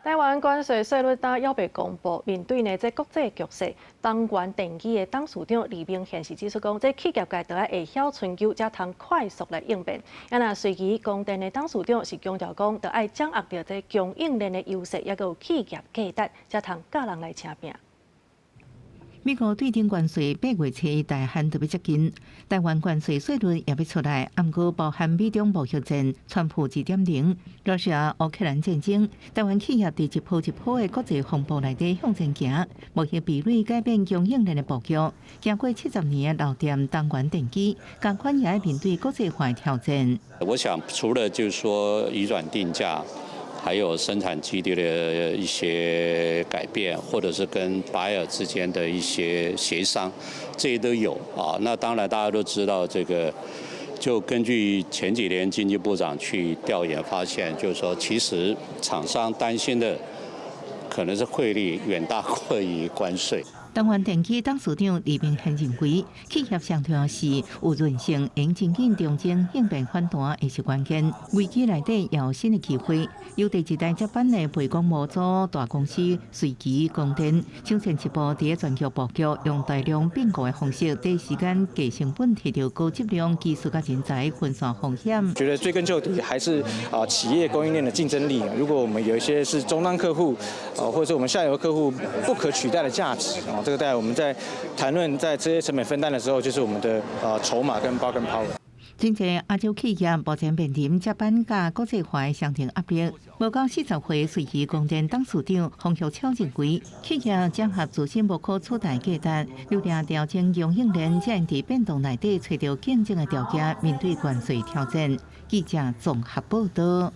台灣關稅稅率今猶未公布，面對呢這國際局勢，東元電機的董事長李明憲是指出講，這企業界著愛會曉春秋，才通快速來應變。啊，若瑞奇光電的董事長是強調講，著愛掌握著這供應鏈的優勢，抑閣有企業價值，才通佮人來拚拚。美國對等關稅8月初一大限就欲接近，台灣關稅稅率也欲出來，毋過包含美中貿易戰、川普2.0、羅西亞烏克蘭戰爭，台灣企業佇一波一波的國際風暴內底向前行，貿易壁壘改變供應鏈的布局，經過70年的老店東元電機，仝款也愛面對國際化的挑戰。我想除了就是說移轉定價，還有生產基地的一些改變，或者是跟 buyer 之間的一些協商，這些都有啊。那當然大家都知道，這個就根據前幾年經濟部長去調研發現，就是說其實廠商擔心的可能是匯率遠大過於關稅。東元電機董事長李明憲認為，企業上重要是有韌性，用真緊調整應變反彈會是關鍵。危機內底也有新的機會。由第一代接班的背光模組大公司瑞奇光電，搶先一步佇全球布局，用大量併購的方式，第一時間低成本提著高質量技術佮人才，分散風險。覺得追根究底還是啊企業供應鏈的競爭力。如果我們有一些是終端客戶，啊或者是我們下游客戶不可取代的價值啊。這個在我們在談論在這些成本分擔的時候，就是我們的籌碼跟 bargain power。真濟亞洲企業目前面臨接班佮國際化的雙重壓力。無夠40歲瑞奇光電董事長洪玉超認為，企業整合自身無可取代價值，有定調整供應鏈，才會佇變動內底揣著競爭的條件，面對關稅挑戰。記者綜合報道。